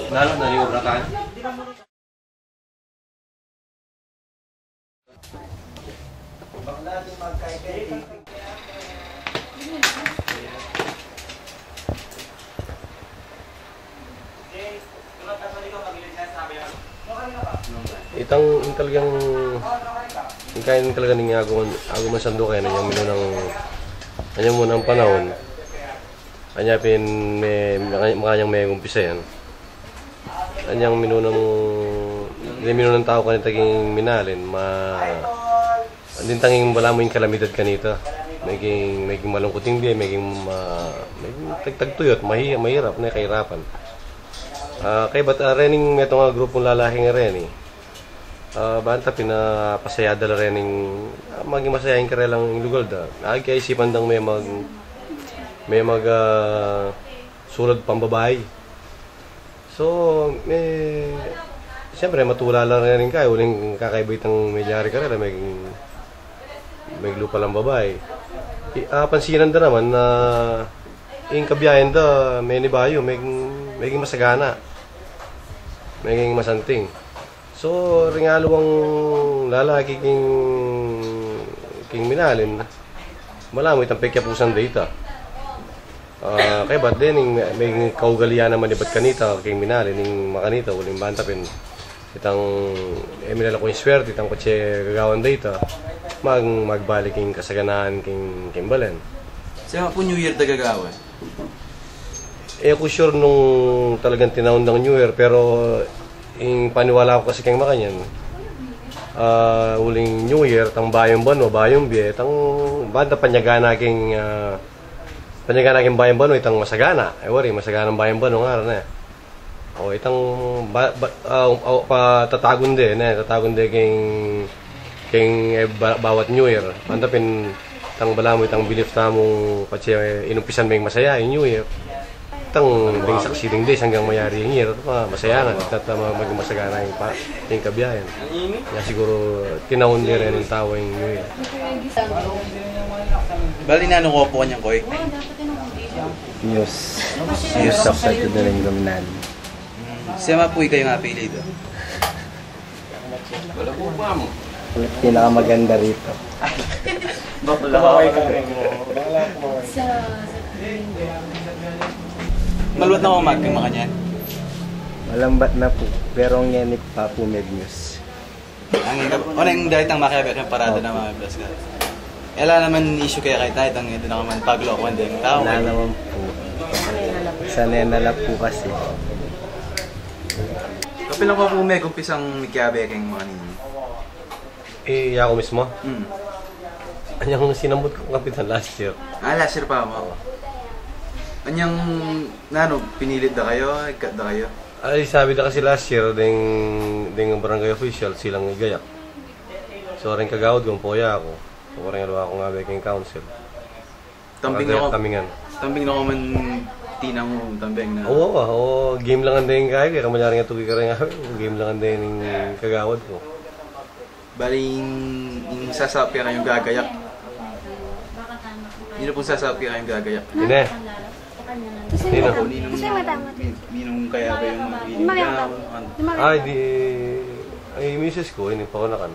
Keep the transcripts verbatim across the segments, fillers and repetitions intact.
Lalo na yung obratan. Itang, yung talagang, yung kaya yung talaga ning aguman, aguman sandu kaya na yung minunang, yung munang panahon. Anya pin me-, maka-, makanyang me-umpisa yan. Anyang minunang, di minunang tau kanita king minalin, ma-, andin tanging balamu ing kalamidad kanita. Meging, meging malungkut ing bie, meging ma-, meging tagtagtuyot, mahi-, mahirap, ne, kahirapan. Ah, kaybat, ah, rening metung a grupung lalaki nga reni. Ah, banta pinapasaya da la rening, ah, maging masaya ing karelang lugal da. Agi kaisipan dang me mag-, me mag, ah, sulud pambabai. So, me, siyempre, matula la rening kaya, uling kakaiba itang melyari karela, meging, meging lupa lang babai. I, ah, pansinan da naman na ing kabiayan da, meni bayu, meging, meging masagana. Meging masanting. So, ring aliwang lalaki king, king minalin, malamu itang pekiapusan da ita. Ah, kaybat dening me-, meging kaugalian naman ibat kanita, king minalin, ning makanita, uling banta pin itang, e, minala kung swerte, itang kutse gagawan da ita, mag-, magbalik king kasaganaan king, king balen. Sa pu New Year da gagawan? E ku sure nung talagang tinaun dang New Year, pero ing paniwala ku kasi keng makanyan, ah, uling New Year, tang bayung banua, bayung bie, tang banta panyaga na king, ah, panyaga na king bayung banua, itang masagana. E wari, masaganang bayung banua, ngaran na. O, itang ba-, ba-, ah, um, ah, patatagun de, ne, tatagun de king, king, e, ba-, bawat New Year. Banta pin, tang balamu, itang belief tamung patse, e, inumpisan meng masaya ing New Year. Tang ding succeeding days anggang mayari ing year, ma-, masaya na, at, at, ah, ma-, maging masagana ing pa-, ing kabiayan. Kaya siguro, tinaun de rin ing tau ing New Year. Bali, nanu ko pu kanyang, Koy? Muse. Muse of Santo Domingo Minalin. Hmm, sema pu ikayu ing apelyidu? Wala pu, ma'am. Pinakamaganda rito. Bakla. Sa, sa Maluat na ko mag-, makanyan? Malambat na pu, pero ngeni pa pu me-Muse. Ang ika-, o, nang dahil tang makiabe keng parada na mga Muse ka. E la naman issue kaya kaya tayo, tang ito na ka man paglokoan ding tau. Wala naman pu. Sanay na la pu kasi. Kapilan ko pu me-umpisang mikiabe keng makanyan? E, yaku mismu? Hmm. Anyang sinambut kung kapitan last year. Ah, last year pa mu. Anyang, nanu, pinilit da kayu, igkat da kayu? Ay, sabi da kasi last year, ding, ding barangay official, silang igayak. So, ring kagawad ku, ampo yaku. So, ring aliwa kung abe keng council. Tambing na ko, tambing na ko man tinang tambing na. Oo, oo, game lang ang ding kaya, kaya kamanyaring atuki ka rin nga, game lang ang ding kagawad ku. Bali, ing, ing sasaup kaya kayung gagayak. Ninu pung sasaup kaya kayung gagayak? Ine. Ninu? Ninung, ninung kaya ba yung mabili ka? Ay, di, ay, misis ku, ini pa ko nakan.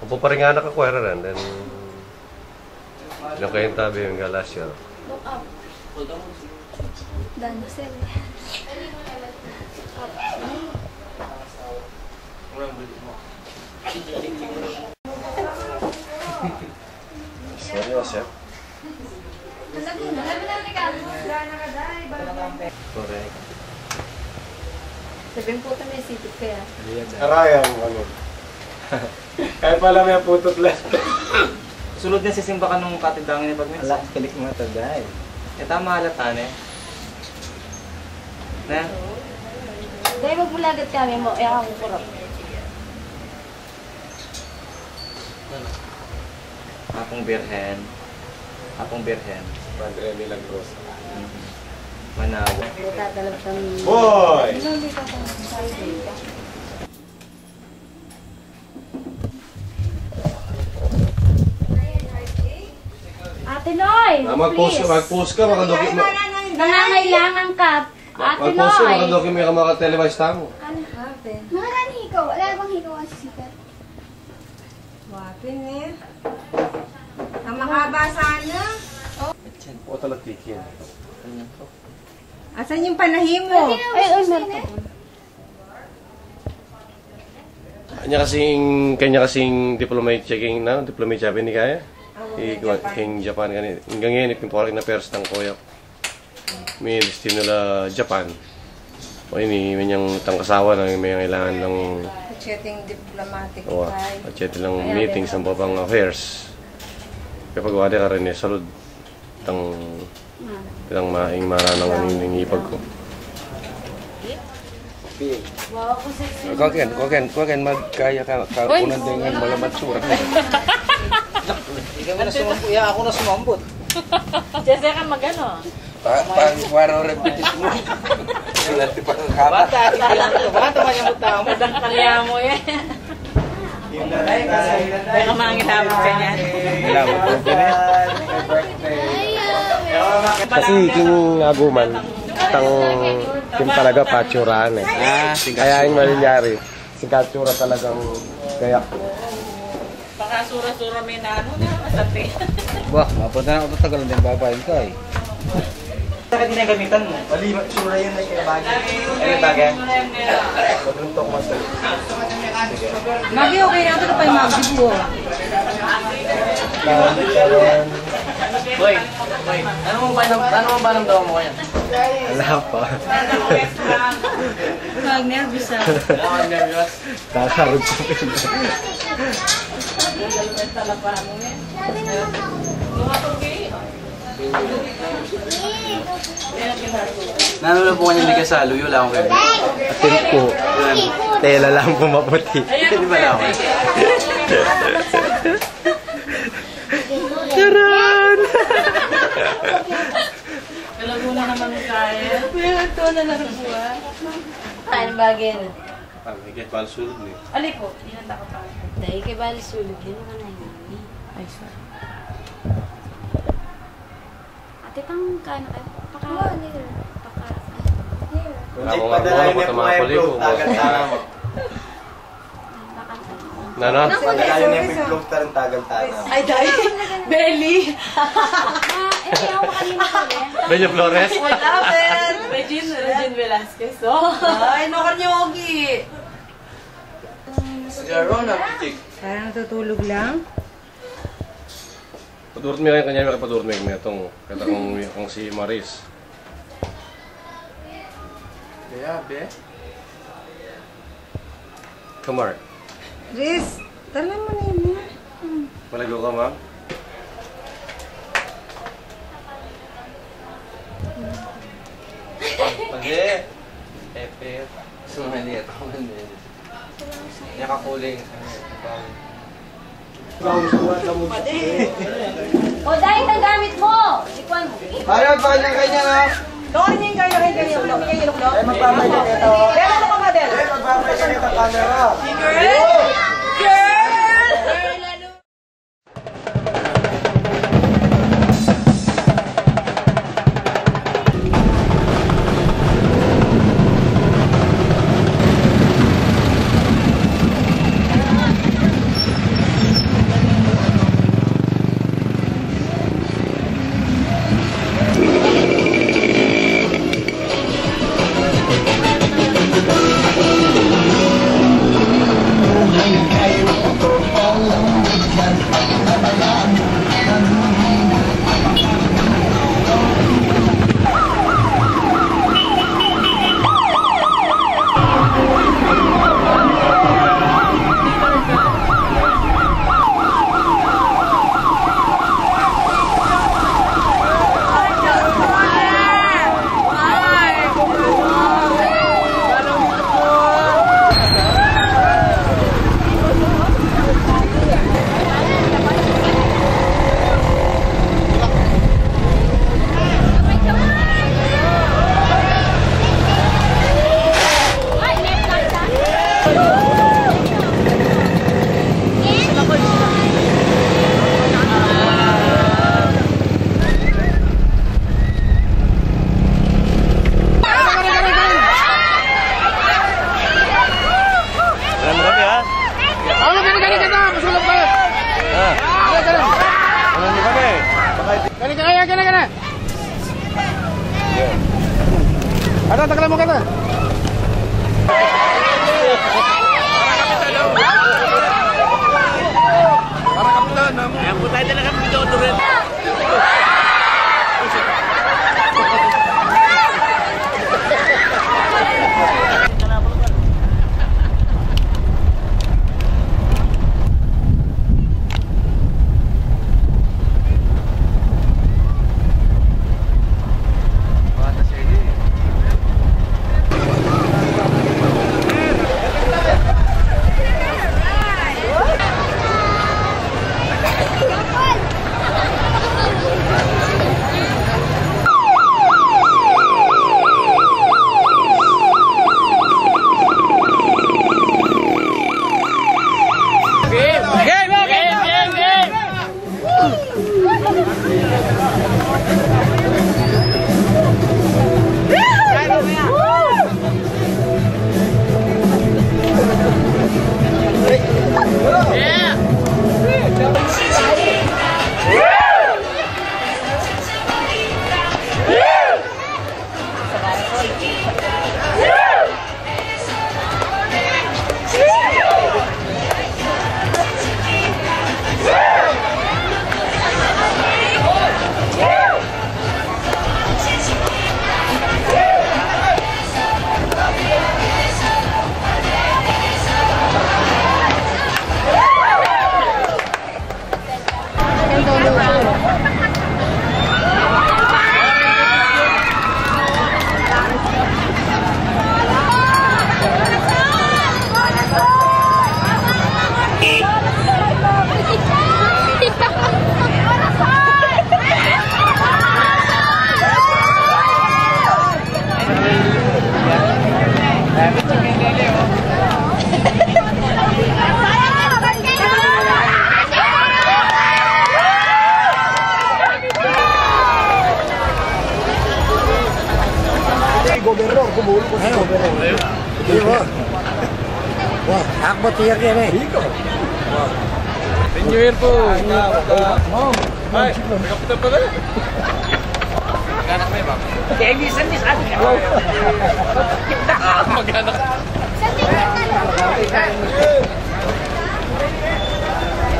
Ampo pa rin nga nakakwera rin, then, yung kayong tabi yung galas yun. Dan, sir. Seryoso? Correct. Sabihin po kami, sipit kaya. Aray, ang ano. Kaya pala may putut lang. Sulud na sisimba ka nung katindangin ni Pagmins. Ala, kilik mo to, day. E, tama, ala, tane. Na? Day, wag mo lagat kami mo. E, ako kurap. Apung Birhen. Apung Birhen. Padre Milagrosa. Mhm. Manawag. Tatalab kami. Boy! Ate Loy, mag-post, please. Mag-post ka, makadoki-, ma- Nangangailangan ka. Ate Loy. Mag-post ka, makadoki-, may ka maka-televise tamu. Ano? Ate. Mga nani ikaw? Wala bang ikaw ang sisikat? Wapin eh. Ang mahaba sana. O, talatikin. Asan yung panahi mo? Ay, ay, meron pa. Kanya kasing, kanya kasing diplomate siya king, na, diplomate siya, bini kaya? I, king Japan kani. Hanggang ngayon, ipintuwal na pers ng koyak. May destino la Japan. O ini, may niyang tangkasawa na, may kailangan ng Acheting diplomatic tie. Acheting lang meeting sa babang affairs. Kapag wala ka rin, eh, salud. Tang, tang maing maranang aning ipag ko. Koken, koken, koken, magkaya ka, ka, uy, kunan din yung malamat sura. Ikaw na sumambut, ya, ako na sumambut. Jesse ka magano? Pa, pa, waro repetis mo. Bata, bata, bata, manyambut tamu. Madang kalya mo yan. Baka mangilabot ka niyan. Kasi king aguman, tang, king talaga patsurahan eh. Ah, singkat. Kaya yung nangyari, singkat tsura talagang gayak. Baka sura-sura may nano na, masati. Bah, mapunta na ako, tatagal na yung babae ko eh. Sakit na yung gamitan mo. Mali, sura yun, may kaya bagay. Ay, may bagay. Magluntok mo sa. Magi, okay na ito, kapag magdibu. Boy, boy, ano mo ba, ano mo ba nang daw mo yan? Wala pa. Mag-nervous ah. Wala kang nervous? Kakarot sa pinto. Nanu na po kanya hindi ka saluyo, wala akong kanya. Atin po. Tela lang po maputi. Hindi ba lang? Charan! Kalago na naman kaya. May ito na lang buwan. Saan bagay na? Ah, may kaya pala sulog ni. Ali po, yun ang takot ako. Dahil kay bali sulog, yun naman ay yun. Ay, sorry. Ate, pang kano kayo? Paka-, paka-, Hindi, ako nga, padala wala niya pa po mga yung paligo, proof, tagal sana mo. Nana? Padala niya yung proof, tagal sana mo. Ay, dahil. Belly. Ah, eh, ako kanina ko rin. Belly Flores? What happened? Regine, Regine Velasquez. Oh. Ay, nakanyogi. Parang natutulog lang. Padurut mi kaya, kanya, padurut mi kaya itong, kaya itong, itong si Maris. Kaya, be? Kumar. Riz, tala mo na yun, eh. Malago ka, ma'am? Pwede. Pepe. Sumali at ako man din. Nakakuling. O, dahil ang gamit mo. Ikuan mo. Para, para ng kanya, ha? Doon yung kanya, kanya, kanya. Ay, magpapahit ka nito. Pero ano ka, mother? Ay, magpapahit ka nito, camera. Girl! Girl! Kene, kene. Ada, takal mu kata. Ayan po tayo talaga, video ko rin. Gobernador, kumuha ko sa gobernador. Di ba? Wah, akbat iya kaya, eh. Ikaw. Wah. Happy New Year po. Ay, may kapitan pala. Mag-anak na yun, Papa. Kaya minsan, minsan, ano? Ah, mag-anak.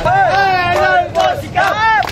Ay, ano po, sikat?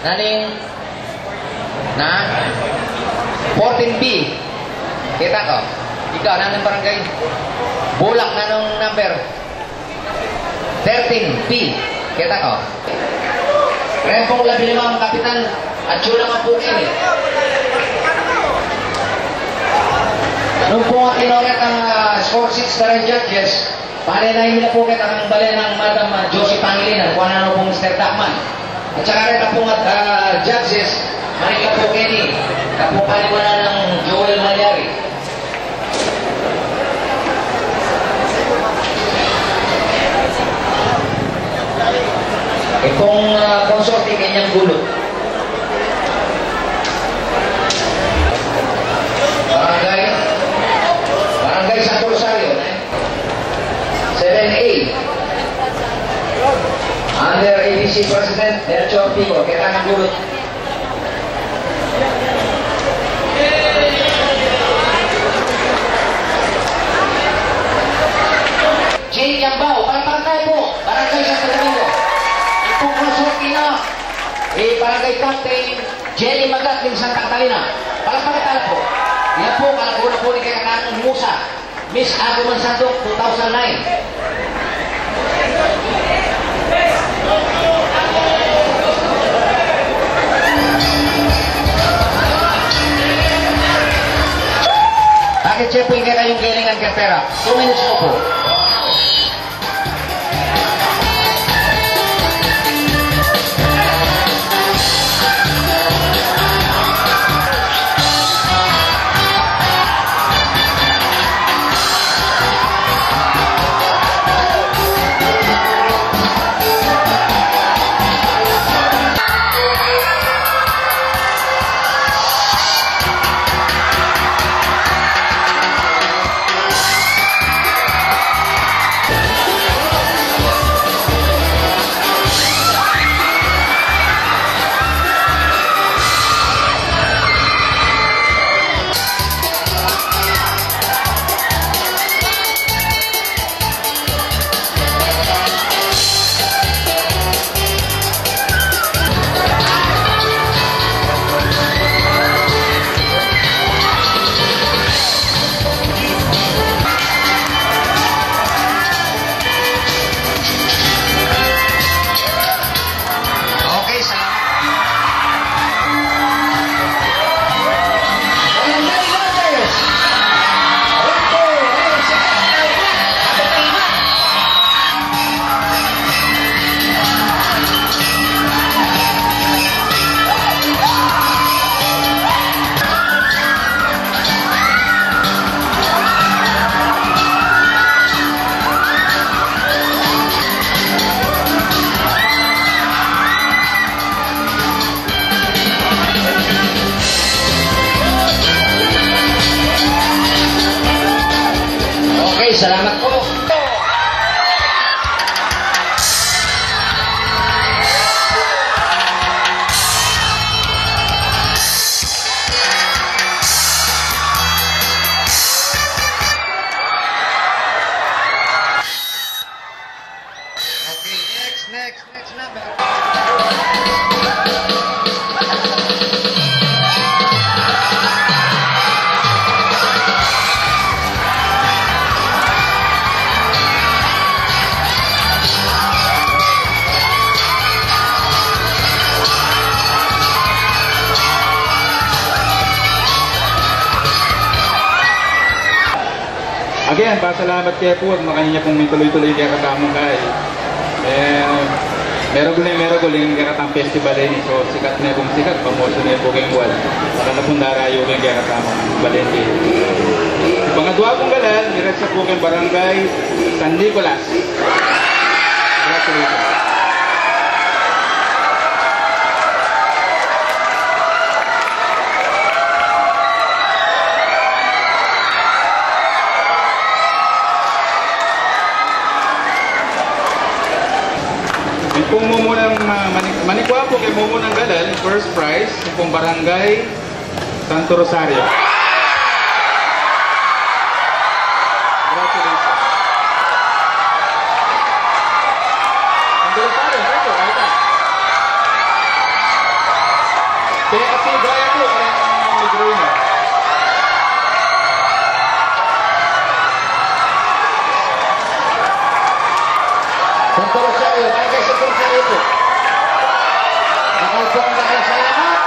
Naning Na? Fourteen B. Kita ko. Ikaw, nanung barangay? Bulak, nanung number? Thirteen B. Kita ko. Rempong labilimang kapitan, at yun naman po kini. Nung po nga tinonget ang, ah, score sheets ng judges, Pare, na ini na po keta kang bale nang Madam, ah, Josie Pangilinan, kuan na po, Mister Dacman. At saka reta pong, ah, judges, manik na po keni, na po paliwanan nang Joel Malyari. Itong, ah, konsorte, kanyang gulut. Barangay, Barangay Santo Rosario, eh. Seven A. Under A B C President Melchor Pico, kailangan dulu. Jane Yambao, palakpakan tayo po, Barangay Santo Domingo. Itong konsorte na, eh, Barangay Captain Jelly Magat ng Santa Catalina. Palakpakan tayo po. Yan po, kalaguna po ni kaya ng Musa. Miss Aguman Sandok, two thousand nine. Bakit siya po yung kayong galingan kay pera? Two minutes ko po. Again, pasalamat ke pu, makanyan ya pung mituloy-tuloy kekatamung kai. E, meragul ne meragul ing kekatamung festival ini. So, sikat ne pung sikat, pamoso ne pu keng buwan. Makanyan pung darayu keng kekatamung Balinti. Pangadwa pung galal, diretso pu keng Barangay San Nicolas. Congratulations. Ing pung mumunang, ah, mani-, manikwa pu keng mumunang galal, first prize, ing pung Barangay Santo Rosario. Congratulations. Santo Rosario, thank you, welcome. Kaya kasi gaya po, kaya ang negro na. Santo Rosario, Barangay Santo Rosario po. Dakal pong dakal a salamat.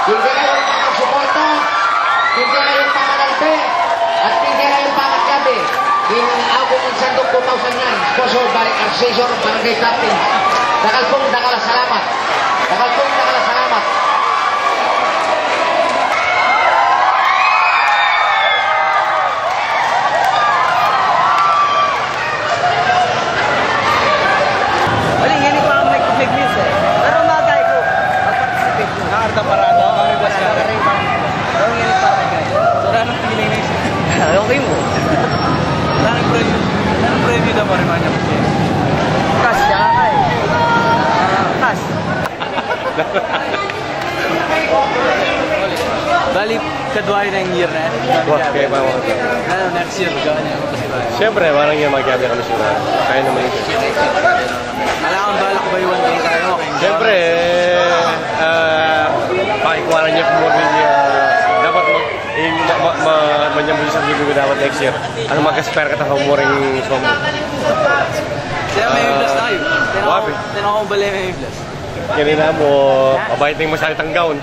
King kekayung pamagsuporta, king kekayung pamagalbe, at king kekayung pamakiabe. King Augong Sandok two thousand nine, sponsored by Association of Barangay Captains. Dakal pong dakal a salamat. Dakal pong dakal a salamat. Bali, ngeni pa ako nag-, nag-miss e. Pero magay ku, mag-participate ku. Nakarta parada, kami basta. Pero ngeni pa ako nag-, Wala nang feeling na isa. Okay mo. Wala nang preview. Wala nang preview na pare, manya ko siya. Kas, tsaka ka e. Kas. Bali, kadwa yu neng year na yan. Wa, kaya pa ako. Ano, next year, gawin niya ang festival. Siyempre, parang yun, magkakabi kami sila. Kaya naman yun. Kailangan balak bayuan din tayo, okay? Siyempre, ah, pakikuha niya po mo rin, ah, dapat mag-, eh, ma-, ma-, ma-, manyambut sa video dapat next year. Ano, mag-aspire ka tayo mo rin sa mo. Kaya may Ah, plus tayo. Tinawag, wapi. Tinawag ko bala may plus. Yan na mo, mabait na yung masalitang gown.